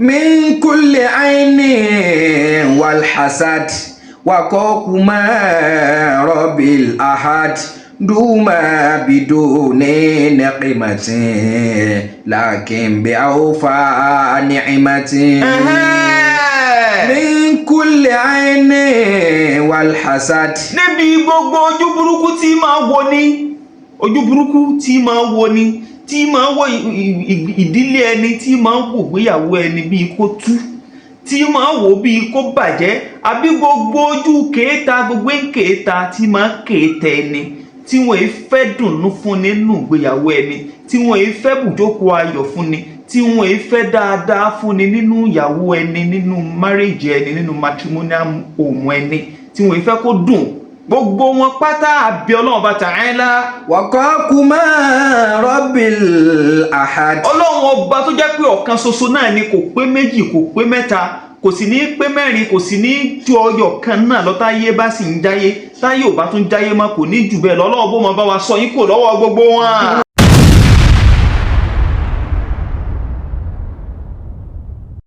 من كل عين والحسد وقاكما رب الأحد دوما بدون نقمة لكن بأوفى نعمة. Ẹ̀hẹ́n. من كل عين والحسد. Níbi gbogbo ojú burúkú tí máa wo ni, ojú burúkú tí máa wo ni, tí máa wo ìdílé ẹni, tí máa wò gbéyàwó ẹni bíi kó tú, tí máa wò bíi kó bàjẹ́, àbí gbogbo ojú kéèta, gbogbo kéèta tí máa kéèta ẹni, tí wọ́n yìí fẹ́ dùnnú fún nínú ìgbéyàwó ẹni, tí wọ́n yìí fẹ́ bùjókòó ayọ̀ fún ni, tí wọ́n yìí fẹ́ dáadáa fúnni nínú ìyàwó ẹni, nínú marriage ẹni, nínú matrimonial home ẹni, tí wọ́n yìí fẹ́ kó dùn, gbogbo wọn pátá, àbí Ọlọ́run bá ta'ala. وقاكما رب الأحد. Ọlọ́run ọba tó jẹ́ pé ọ̀kan ṣoṣo náà ni, kò pé méjì, kò pé mẹ́ta, kò sì ní pé mẹ́rin, kò sì ní ju ọyọ̀ kan náà lọ. Táyé bá sì ń jáyé, táyé ò bá tún jáyé mọ́, kò ní jù bẹ́ẹ̀ lọ. Ọlọ́run bó máa bá wa sọ yín kò lọ́wọ́ gbogbo wọn.